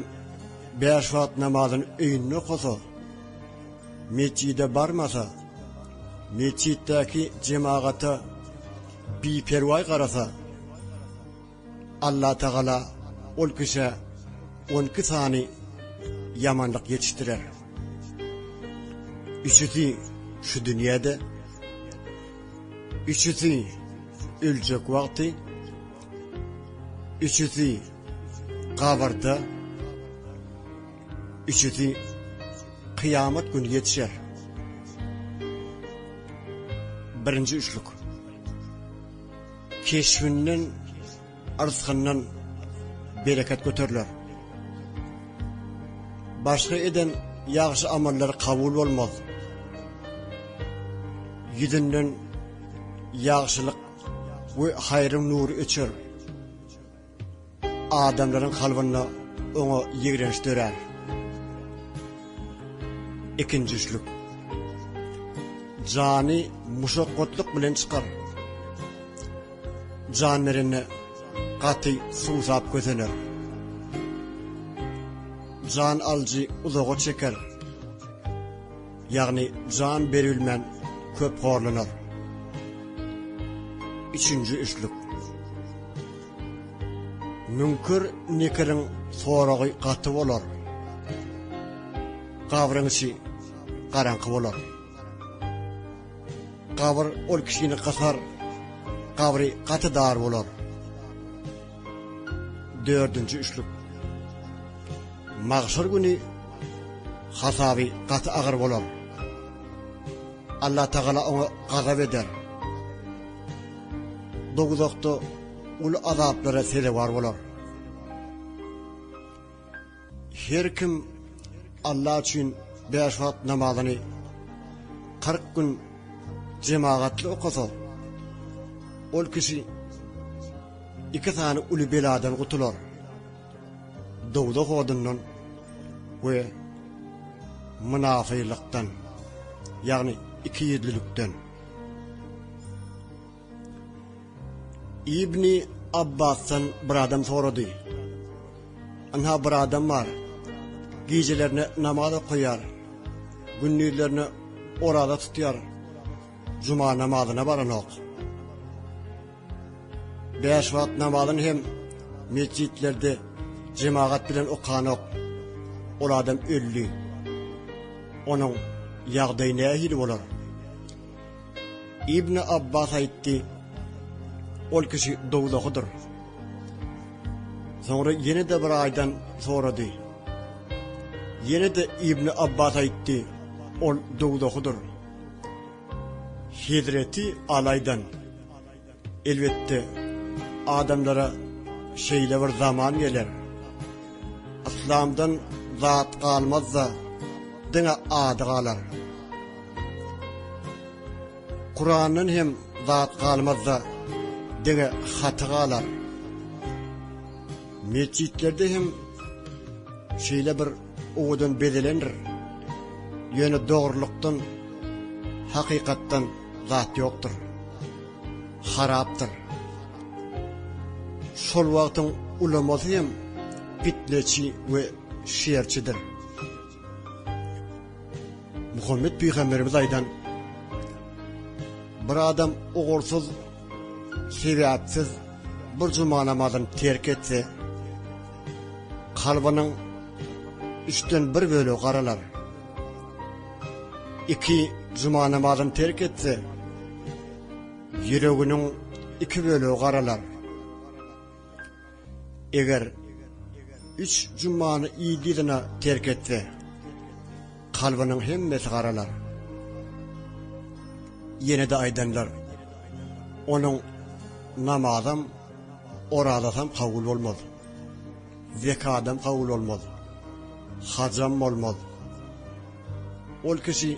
bäş wagt namazyny öýünde okasa, metjide barmasa, metjitdäki jemagata biperwaý garasa, Allatagala ol kişä on iki sany ýamanlyk ýetişdirer. Üçüsi şu dünýäde, üçüsi öljek wagty, üçüsi gabyrda, üçüsi kyýamat güni ýetişer. Birinji üçlük. Keşbinden, yrsgyndan bereket göteriler. Başga eden ýagşy amallary kabul bolmaz. Ýüzünden ýagşylyk we haýryň nury öçer. Adamlaryň kalbynda oňa ýigrenç dörär. Ikinji üçlük. Jany muşakgatlyk bilen çykar. Jan berende gaty suwsap kösener. Jan alyjy uzaga çeker. Ýagny jan berilmän köp horlanar. Üçünji üçlük. Müňkür Nekiriň soragy gaty bolar. Gabryň içi garaňky bolar. Gabyr ol kişini gysar, gabry gaty dar bolar. Dördünji üçlük. Magşar güni hasaby gaty agyr bolar. Allatagala oňa gazap eder. Dowzahda uly azaplara sezewar bolar. Her kim Alla üçin bäş wagt namazyny 40 gün jemagatly okasa, ol kişi iki sany uly beladan gutular. Dowzah odundan we mynafylykdan, ýagny ikiýüzlülikden. Ibni Abbasdan bir adam sorady. Ynha bir adam bar. Gijelerine namaz okaýar. Gündizlerine oraza tutýar. Juma namazyna baranok. Bäş wagt namazyny hem metjitlerde jemagat bilen okanok. Ol adam öldi. Onuň ýagdaýy nähili bolar? Ibn Abbas aýtdy, Ol kişi dowzahydyr. Soňra ýene-de bir aýdan sorady. Ýene-de Ibn Abbas aýtdy. Ol dowzahydyr. Hezreti Aly aýdan, Elbetde, adamlara şeýle bir zaman geler. Yslamdan zat galmaz-da, diňe ady galar. Kurandan hem zat galmaz-da, diňe haty galar. Metjitlerde hem şeýle bir owadan bezelendir. Ýöne dogrulykdan, hakykatdan zat ýokdur. Harapdyr. Şol wagtyň ulamasy hem pitneçi we şerçidir. Muhammet pygamberimiz aýdan, Bir adam ugursyz, sebäpsiz bir juma namazyny terk etse, kalbynyň üçden bir bölegi garalar. Iki juma namazyny terk etse, ýüreginiň iki bölegi garalar. Eger üç jumany yzly-yzyna terk etse, kalbynyň hemmesi garalar. Ýene-de aýdanlar, Onuň namazam, orazasam kabul bolmaz, zekadam kabul bolmaz, hajam bolmaz. Ol kişi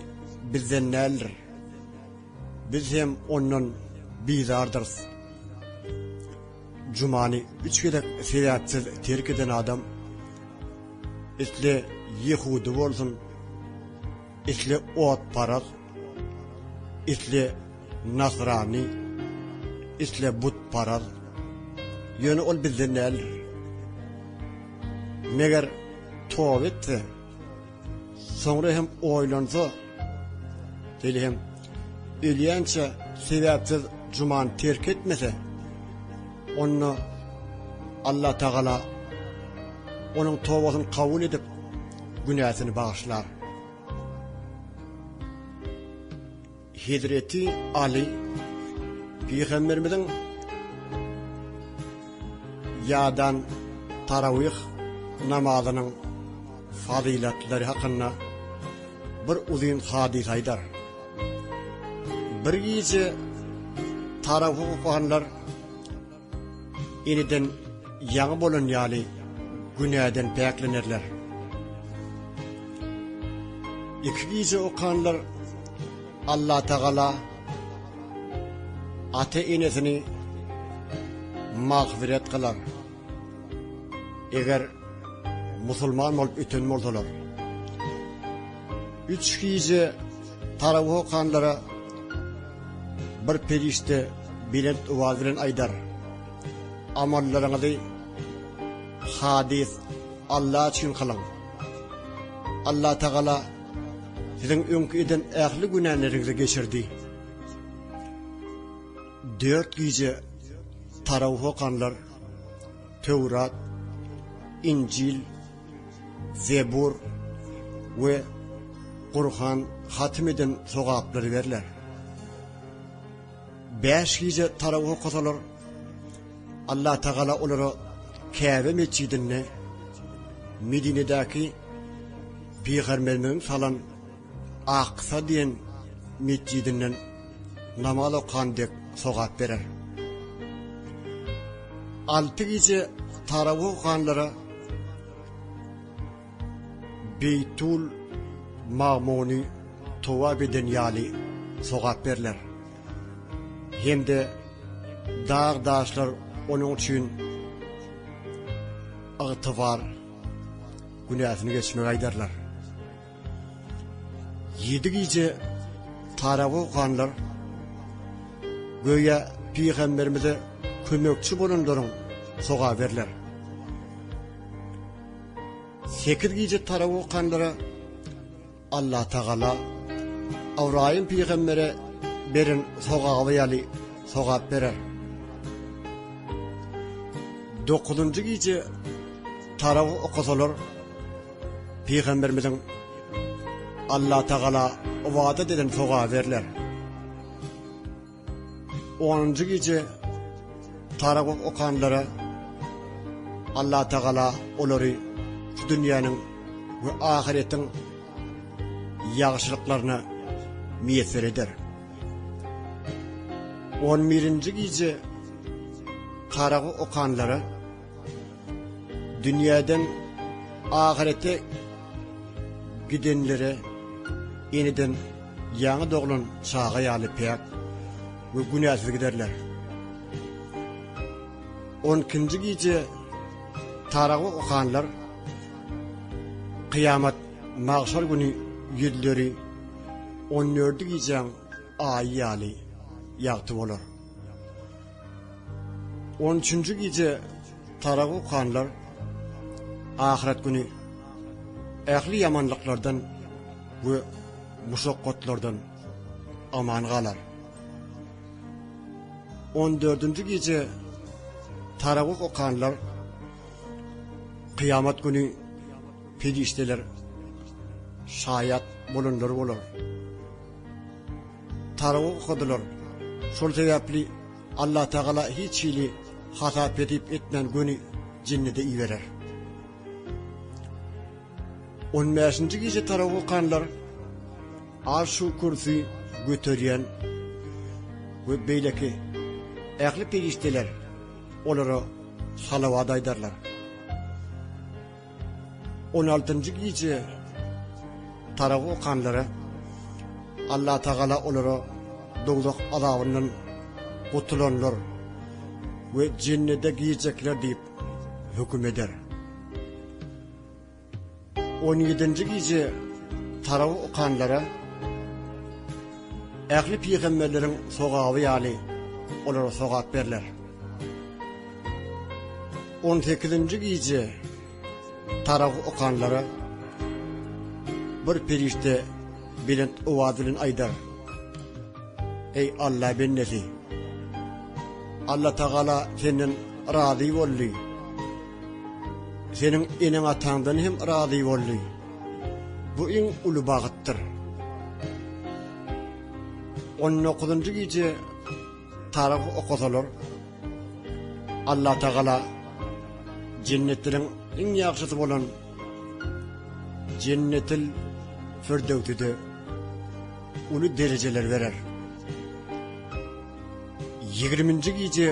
bizden däldir. Biz hem ondan bizardyrys. Jumany üç gezek sebäpsiz terk eden adam, isle ýehudy bolsun, isle otparaz, isle nasrany, isle butparaz, ýöne ol bizden däldir. Meger toba etse, Soňra hem oýlansa, şeýle hem ölýänçä sebäpsiz jumany terk etmese, onda Allatagala onuň tobasyny kabul edip, günäsini bagyşlar. Hezreti Aly pygamberimiziň ýadan tarawyh namazynyň fazylatlary hakynda bir uzyn hadys aýdar. Bir gije tarawyh okanlar Eneden ýaňy bolan ýaly günäden päklenerler. Iki gije okanlar Allatagala ata-enesini magfyret kylar. Eger musulman bolup öten bolsalar. Üç gije tarawyh okanlara bir perişde belent owaz bilen aýdar, Amallaryňyzy hadys Alla üçin kylyň. Allatagala siziň öňki eden ähli günäleriňizi geçirdi. Dört gije tarawyh okanlar Töwrat, Injil, Zebur we Gurhan hatym eden sogaplary berler. Bäş gije tarawyh okasalar, Allatagala olara Käbe metjidinde Medinedäki Pygamberimiziň salan Aksa diýen metjidinden namaz okan dek sogap berer. Alty gije tarawyh okanlara Beýtul Magmuny towap eden ýaly sogap berler. Hem-de dag-daşlar onuň üçin ygtybar, günäsini geçmek aýdarlar. Ýedi gije tarawy okanlar göýä pygamberimize kömekçi bolanlaryň sogaby berler. Sekiz gije tarawy okanlara Allatagala Ybraýym pygambere beren sogaby ýaly sogap berer. Dokuzynjy gije tarawy okasalar Pygamberimiziň Allatagala ybadat eden sogaby berler. Onunjy gije tarawyh okanlara Allatagala olary şu dünýäniň we ahyretiň. ýagşylyklaryna miýesser eder. On birinji gije taragy okanlara dünýäden ahyrete gidenlere eneden ýaňy doglan çaga ýaly päk we günäsiz giderler. On ikinji gije taragy okanlar kyýamat magşar güni ýüzleri on dördi gijäň aýy ýaly ýagty bolar. On üçünji gije taragy okanlar ahyret güni ähli ýamanlyklardan we muşakgatlardan aman galar. On dördünji gije taragy okanlar kyýamat güni perişdeler şaýat bolanlar bolar. Taragy okadylar. Şol sebäpli Allatagala hiç hili hasap-hesip etmän göni jennede iberer. On bäşinji gije taragy okanlar Arş-u Kürsi göterýän we beýleki ähli perişdeler olara salawat aýdarlar. On altynjy gije taragy okanlara Allatagala olara dowzah azabyndan gutulanlar we jennede girjekler diýip höküm eder. On ýedinji gije tarawy okanlara ähli pygamberleriň sogaby ýaly olara sogap berler. On sekizinji gije tarawy okanlara bir perişde belent owaz bilen aýdar, Eý Alla bendesi! Allatagala senden razy boldy. Seniň eneň-ataňdan hem razy boldy. Bu iň uly bagtdyr. On dokuzynjy gije taryh okasalar, Allatagala jennetleriň iň ýagşysy bolan Jennetil Firdöwside uly derejeler berer. Ýigriminji gije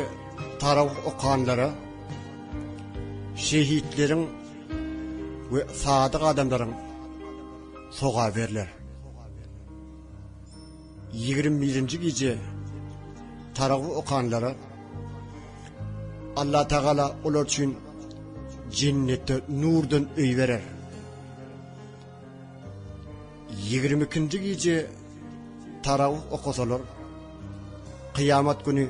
tarawih okanlara şehitleriň we sadyk adamlaryň sogaby berler. 21-nji gije tarawih okanlara Allatagala olar üçin jennetde nurdan öý berer. 22-nji gije tarawih okasalar, kyýamat güni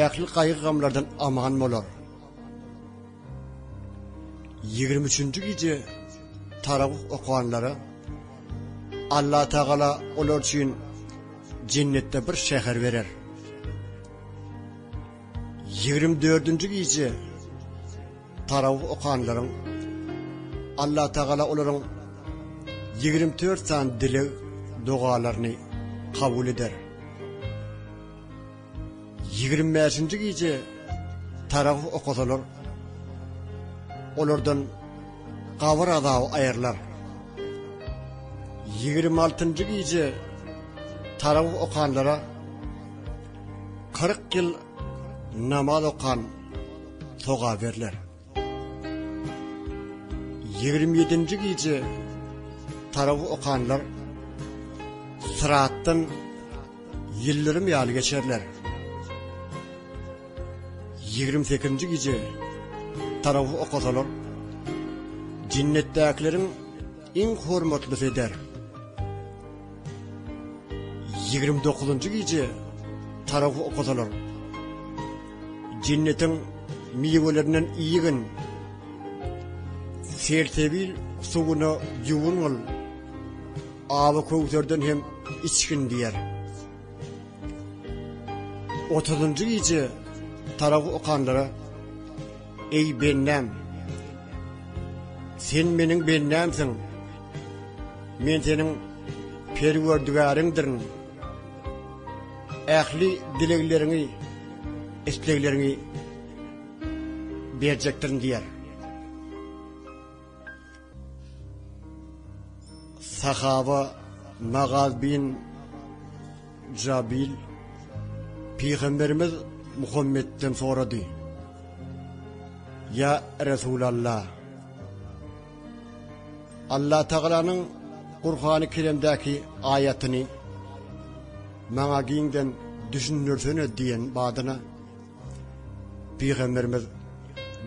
ähli gaýgy-gamlardan aman bolar. 23-nji gije tarawih okanlara Allatagala olar üçin jennetde bir şäher berer. 24-nji gije Tarawih okanlaryň Allatagala olaryň 24 sany dileg dogalaryny kabul eder. 25-nji gije tarawih okasalar, olardan gabyr azaby aýrylar. 26-njy gije tarawih okanlara 40 ýyl namaz okan sogap berler. 27-nji gije tarawih okanlar Syratdan ýyldyrym ýaly geçerler. 28-nji gije tarawih okasalar, jennetdäkileriň iň hormatlysy eder. 29-njy gije tarawih okasalar, jennetiň miwelerinden iýgin, selsebil suwuna ýuwungyl, Aby Köwserden hem içgin diýer. Otuzynjy gije tarawy okanlara, Eý bendäm! Sen meniň bendämsiň. Men seniň Perwerdigäriňdirin. Ähli dilegleriňi, islegleriňi berjekdirin diýer. Sahaba. Magaz bin Jabil Pygamberimiz Muhammetden sorady, Ýa Resulallah! Allatagalanyň Gurhany Keremdäki aýatyny maňa giňden düşündirsene diýen badyna, Pygamberimiz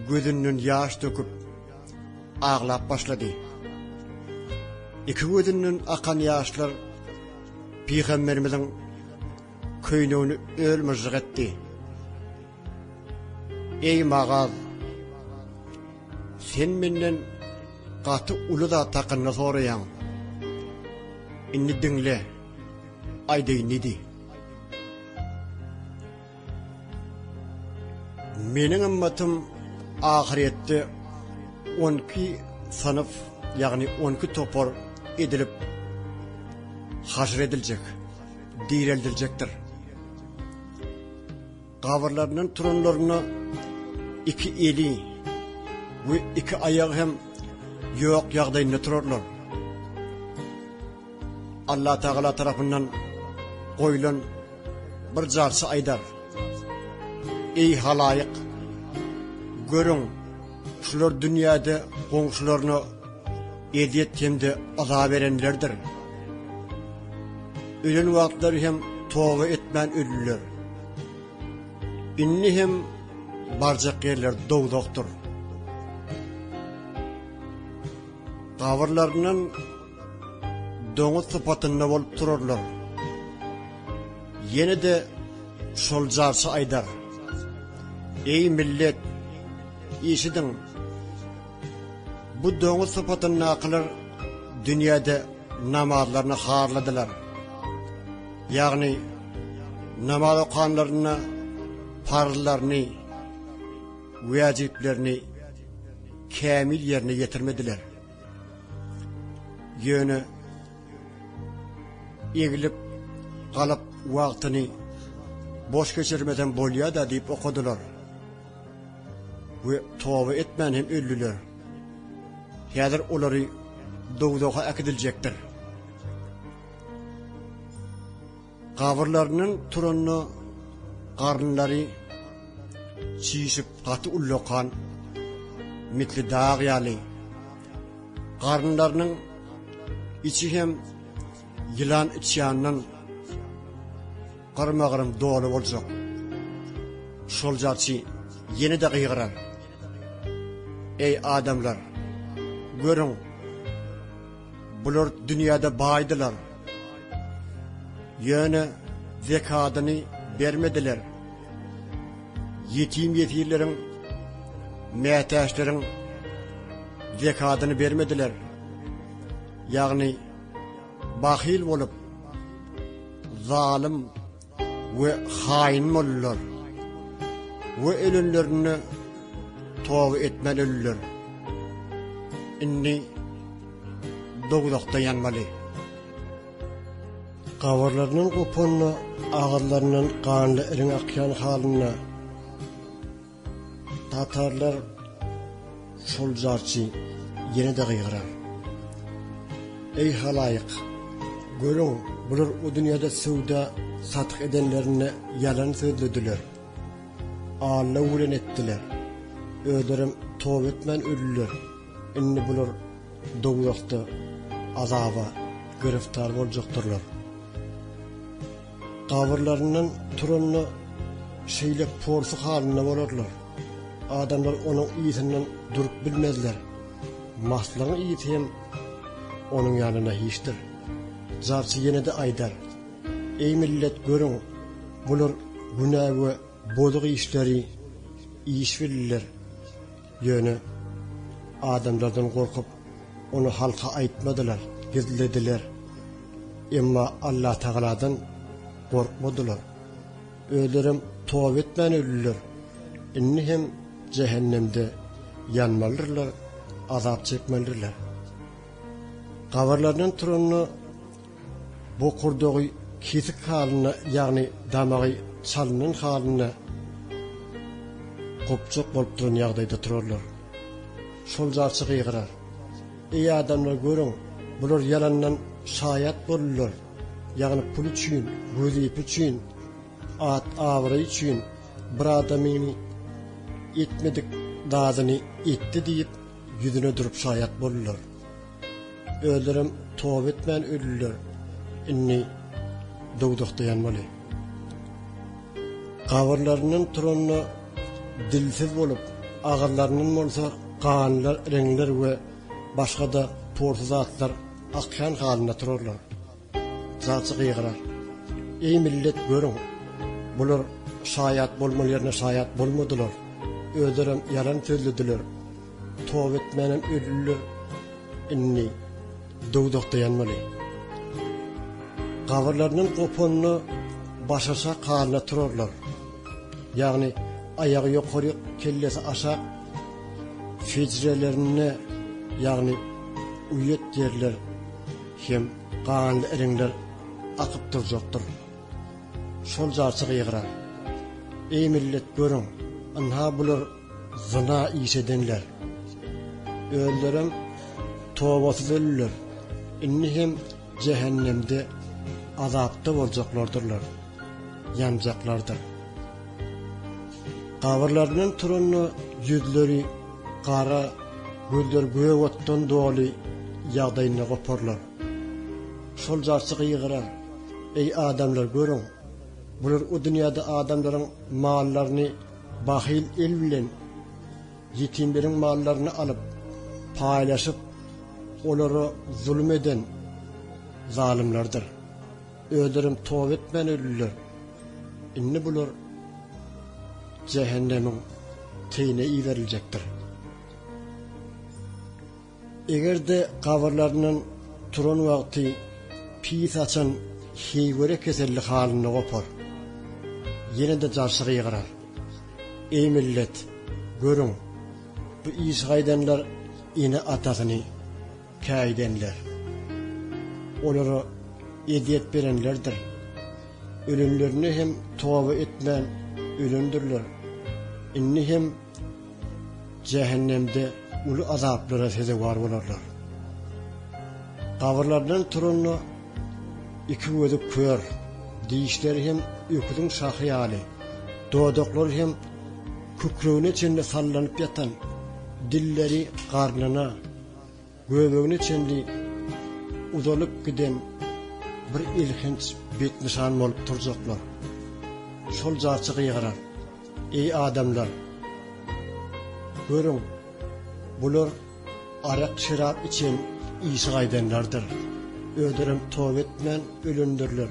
gözünden ýaş döküp, aglap başlady. Iki gözünden akan ýaşlar Pygamberimiziň köýnegini öl-myžžyk etdi. Eý Magaz! Sen menden gaty uly zat hakynda soraýaň. Indi diňle, aýdaýyn diýdi. Meniň ymmatym ahyretde on iki synyf, ýagny on iki topar edilip haşr ediljek, direldiljekdir. Gabyrlaryndan turanlarynda iki eli we iki aýagy hem ýok ýagdaýynda turarlar. Allatagala tarapyndan goýlan bir jarçy aýdar, Eý halaýyk! Görüň, şular dünýäde goňşularyna ezýet hem-de yza berenlerdir. Ölen wagtlary hem toba etmän öldüler. Indi hem barjak ýerleri dowzahdyr. Gabyrlaryndan doňuz sypatynda bolup turarlar. Ýene-de şol jarçy aýdar, Eý millet, eşidiň! Bu doňuz sypatyndakylar dünýäde namazlaryny harladylar. Ýagny namaz okanlarynda parzlaryny, wäjiplerini kämil ýerine ýetirmediler. Ýöne eglip galyp wagtyny boş geçirmesem bolýa-da diýip okadylar we toba etmän hem öldüler. Häzir olary dowzaha äkidiljekdir. Gabyrlaryndan turanda garynlary çişip gaty ullakan, misli dag ýaly. Garynlarynyň içi hem ýylan içýandan gyrma-gyrym doly boljak. Şol jarçy ýene-de gygyrar. Eý adamlar! Görüň! Bular dünýäde baýdylar. Ýöne zekadyny bermediler. Ýetim-ýesirleriň, mätäçleriň zekadyny bermediler. Ýagny bahyl bolup, zalym we haýyn boldular we ölenlerinde toba etmän öldüler. Indi dowzahda ýanmaly. Gabyrlaryndan gopanda agyzlaryndan ganly iriň akýan halynda Tatarlar şol jarçy ýene-de gygyrar. Eý halaýyk! Görüň, bular o dünýäde söwda satyk edenlerinde ýalan sözlediler. Aldaw bilen etdiler. Özlerem toba etmän öldüler. Indi bular dowzahda azaba giriftar boljakdyrlar. Gabyrlaryndan turanda şeýle porsy halynda bolarlar. Adamlar onuň yzyndan durup bilmezler. Maslygyň ysy hem onuň ýanynda hiçdir. Jarçy ýene-de aýdar, Eý millet görüň, bular günä we bozuk işleri iş bildiler. Ýöne adamlardan gorkup, ony halka aýtmadylar, gizlediler. Emma Allatagaladan gorkmadylar. Özlerem toba etmän öldüler. Indi hem jähennemde ýanmalydyrlar, azap çekmelidirler. Gabyrlaryndan turanda bokurdagy kesik halynda, ýagny damagy çalynan halynda gopjak bolup duran ýagdaýda turarlar. Şol jarçy gygyrar, Eý adamlar görüň, bular ýalandan. şaýat boldular, ýagny pul üçin, wezipe üçin, at-abraý üçin bir adamyny etmedik zadyny etdi diýip ýüzüne durup şaýat boldular. Özlerem toba etmän öldüler. Indi dowzahda ýanmaly. Gabyrlaryndan turanda dilsiz bolup, agyzlaryndan bolsa ganlar, iriňler we başga-da porsy zatlar akýan halynda turarlar. Jarçy gygyrar. Eý millet görüň, bular şaýat bolmaly ýerine şaýat bolmadylar. Özlerem ýalan sözlediler. Toba etmänem öldüler. Indi dowzahda ýanmaly. Gabyrlaryndan gopanda başaşak halyna turarlar. Ýagny aýagy ýokaryk, kellesi aşak hüjrelerinde, ýagny uýat ýerler hem ganly iriňler akyp durjakdyr. Şol jarçy gygyrar, Eý millet görüň, ynha bular zyna iş edenler. Özlerem tobasyz ölüler, indi hem jähennemde azapda boljaklardyrlar, ýanjaklardyr. Gabyrlaryndan turanda ýüzleri gara, gözleri gök otdan doly ýagdaýynda goparlar. Şol jarçy gygyrar, Eý adamlar görüň, bular o dünýäde adamlaryň mallaryny bahyl el bilen ýetimleriň mallaryny alyp, paýlaşyp, olara zulum eden zalymlardyr. Özlerem toba etmän öldüler. Indi bular jähennemiň teýine iberiljekdir. Eger-de gabyrlaryndan turan wagty pis açan heýwere keselli halynda gopar. Ýene-de jarçy gygyrar. Eý millet, görüň, bu işigaýdanlar ene-atasyny käýidenler. Olara ezýet berenlerdir. Ölenlerinde hem toba etmän ölendirler. Indi hem jähennemde uly azaplara sezewar bolarlar. Gabyrlaryndan turanda iki gözi kör, dişleri hem öküziň şahy ýaly, dodaklary hem kükregine çenli sallanyp ýatan, dilleri garnyna, göbegine çenli uzalyp giden bir elhenç betnyşan bolup turjaklar. Şol jarçy gygyrar. Eý adamlar! Görüň, bular arak-şerap içen işigaýdanlardyr. Özlerem toba etmän ölendirler.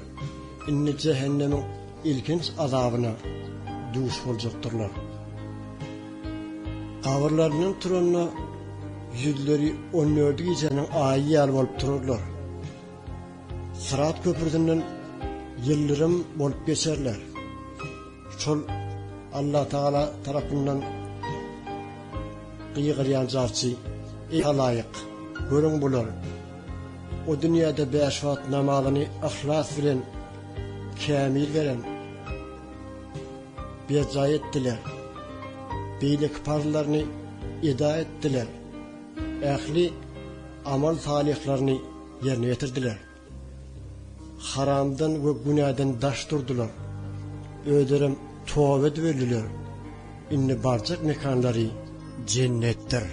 Indi jähennemiň elhenç azabyna duş boljakdyrlar. Gabyrlaryndan turanda ýüzleri on dördi gijäniň aýy ýaly bolup turarlar. Syrat köprüsinden ýyldyrym bolup geçerler. Şol Allatagala tarapyndan gygyrýan jarçy, Eý halaýyk, görüň bular o dünýäde bäş wagt namazyny yhlas bilen kämil beren, berjaý etdiler. Beýleki parzlaryny eda etdiler. Ähli amal salyhlaryny ýerine ýetirdiler. Haramdan we günäden daş durdular. Özlerem toba edip öldüler. Indi barjak mekanlary jennetdir.